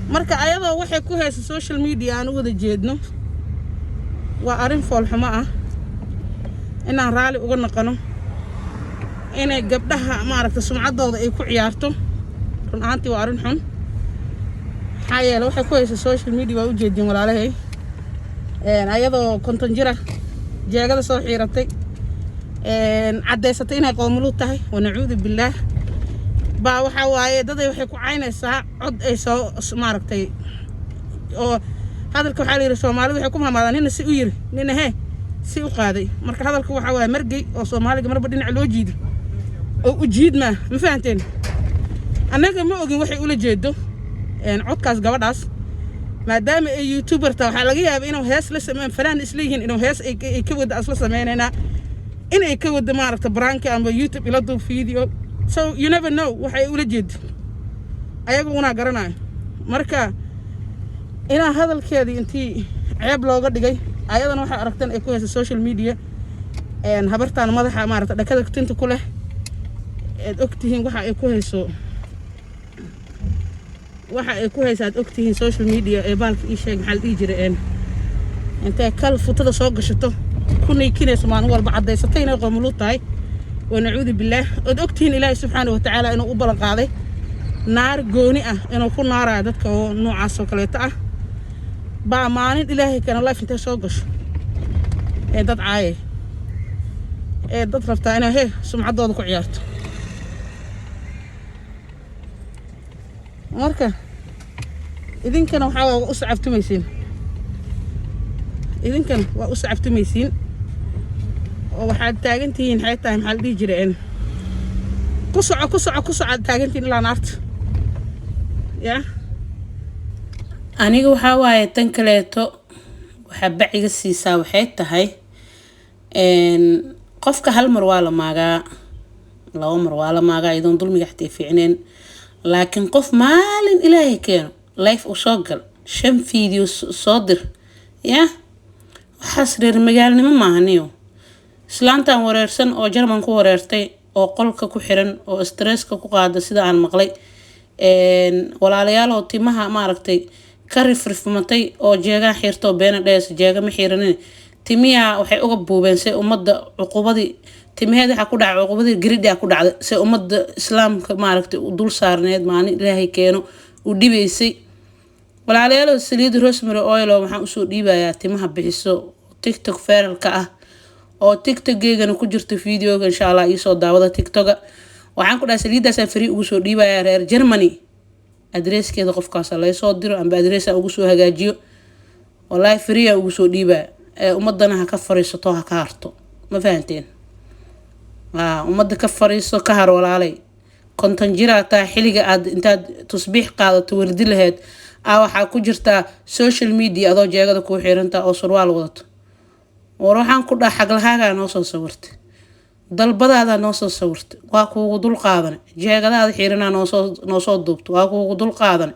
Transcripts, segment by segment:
Marka ayadoo waxay ku haysa social media aan u wada jeedno, waa arrin foolxumo ah inaan raali uga noqono inay gabdhaha, maaragta, sumcaddooda ay ku ciyaarto. Run ahaantii waa arrin xun, maxaa yeele waxay ku haysa social media waa ujeedin, walaalahay. Ayadoo 50 jira jeegada soo xiiratay, caddaysatay inay qoomuluud tahay, wanacuudu billaah, baa waxaa waaye daday waxay ku caynaysaa cod ay soo, maaragtay, oo hadalka waxaa la yidhi, Soomaalida waxay ku mahmaadaan, nina si u yiri, nina hee si u qaaday. Marka hadalka waxaa waaye margey oo Soomaaliga marba dhinac loo jiido oo u jiidmaa. Ma fahanteen? Annaga ma ogin waxay ula jeedo codkaas gabadhaas, maadaama ay YouTuber ta. Waxaa laga yaabaa inuu hees la sameyn, fanaan isleeyihiin, inuu hees ay ka wada asla sameynaynaa, in ay ka wada, maaragta, prank-i ama YouTube ila duub video. So you never know waxay ula jeedo, ayaga unaa garanayo. Marka inaa hadalkeedii intii ceeb looga dhigay, ayadana waxay aragteen ay ku haysa social media. Habartaan madaxa, maaragta, dhakada tinta ku leh eed ogtihiin waxa ay ku hayso, waxa ay ku haysa aad ogtihiin social media ee baalka ii sheeg, maxaa la dhihi jiray, intay kal futada soo gashato ku naykinayso maalin walba, caddaysatay inay qoomuluud tahay, wanacuudu billaah. Ood ogtihiin Ilaahay subxaana watacaala inuu u ballan qaaday naar gooni ah inuu ku naarayo dadka oo noocaas oo kaleeto ah, baa maalin Ilaahay keena live intay soo gasho ee dad caayay ee dad rabtaa inay he sumcaddooda ku ciyaarto. Marka idinkana waxaa waa u sacabtumaysiin, idinkana waa u sacabtumaysiin oo waxaad taagan tihiin, maxay tahay, maxaa la dhihi jiray, ku soco, ku soco, ku soco aad taagantihiin ilaa naarta ya. Aniga waxaa waaye tan kaleeto waxaa baciga siisaa waxay tahay, qofka hal mar waa la maagaa, laba mar waa la maagaa, iyadoon dulmiga xataa fiicneen. Laakiin qof maalin Ilaahay keeno live u soo gal, shan video soo dir, ya waxaas reer magaalnimo maahaniyo. Islaantan wareersan oo Jarman ku wareertay oo qolka ku xiran oo stresska ku qaada, sida aan maqlay, walaalayaal, oo timaha, maaragtay, ka rifrifmatay oo jeegaan xiirtoo beena dhees, jeega ma xiiranin, timiyaa waxay uga buubeen say ummadda cuqubadii timaheed waxaa ku dhacay, cuqubadii garidhaa ku dhacday, say ummadda Islaamka, maaragtay, u dul saarneed maalin Ilaahay keeno u dhibaysay. Walaalayaal, saliid rosemary oil oo waxaan usoo dhiibayaa timaha bixiso, TikTok viralka ah oo TikTokgeygana ku jirto videoga, insha Allah iisoo daawada TikToka. Waxaan ku dhahay saliidaasaa free ugu soo dhiibayaa reer Germany. Adreeskeeda qofkaasa laysoo diro amba adreesa ugu soo hagaajiyo, wallaahi free ugu soo dhiibaa. Ee ummadana ha ka fariisato, ha ka harto. Ma fahanteen? Ummadda ka fariiso, ka har, walaalay. 50 jiraa taa, xilliga aad intaad tusbiix qaadato wardi laheyd aa waxaa ku jirtaa social media adoo jeegada kuu xirantaa oo surwaal wadato. War waxaan ku dhaha, xaglahaagaa noo soo sawirtay, dalbadaadaa noo soo sawirtay, waa kuugu dul qaadanay. Jeegadaada xiranaa noosoo duubto, waa kuugu dul qaadanay.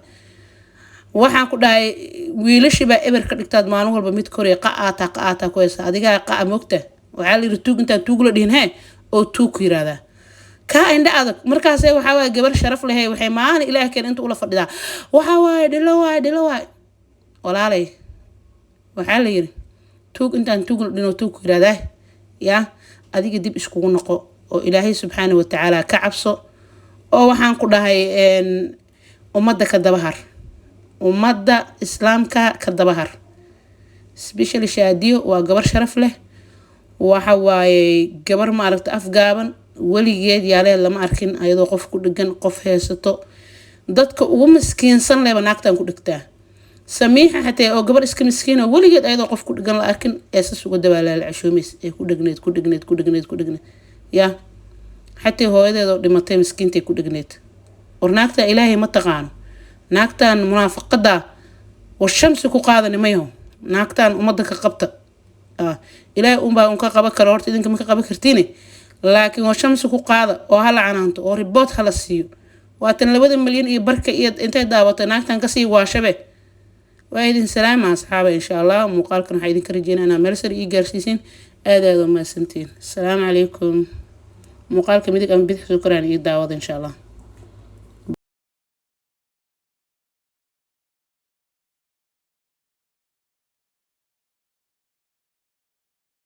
Waxaan ku dhahay wiilashii baa eber ka dhigtaad maalin walba mid koraya, qa-aataa qa-aataa ku haysa, adigaa qa-a mogta. Waxaa la yidhi tuug intaan tuug la dhihin hee oo tuug ku yiraahdaa kaa indha adag. Markaase waxaa waaye gabar sharaf lehe, waxay maalin Ilaah keen inta ula fadhidaa, waxaa waaye dhilo waaye, dhilo waaye. Walaalay, waxaa la yidhi tuug intaan tuug la dhihin oo tuug ku yiraahdaa, yaa adiga dib iskugu noqo oo Ilaahay subxaana watacaala ka cabso. Oo waxaan ku dhahay ummadda ka daba har, ummadda Islaamka ka daba har, especially Shaadiyo. Waa gabar sharaf leh, waxa waaye gabar, maaragta, afgaaban. Weligeed yaaleed lama arkin ayadoo qof ku dhegan, qof heesato. Dadka ugu miskiinsan leba naagtan ku dhigtaa, Samiixa xatee oo gabar iska miskiina, weligeed ayadoo qof ku dhegan la arkin, ee sas uga dabaalaala cashoomays ee ku dhegneed, ku dhegneed, ku dhegneed, ku dhegneed, ya xatee hooyadeedoo dhimatay miskiintay ku dhegneed. War naagta Ilaahay ma taqaano, naagtan munaafaqada war shamsi ku qaadani mayaho. Naagtan ummadda ka qabta, Ilaahay unbaa un ka qaban karo horta, idinka ma ka qaban kartiine. Laakiin war shamsi ku qaada oo hala canaanto oo report hala siiyo. Waatan 2.5 milyan iyo intay daawatay naagtan kasii waashabe. Waa idin salaama, asxaaba. Insha Allah muuqaalkan waxaa idinka rajeynaa inaa meel sare ii gaarsiisin. Aad aada u mahadsantiin. Asalaamu calaykum. Muuqaalka midig ama bidix soo koraan ii daawada, insha Allah.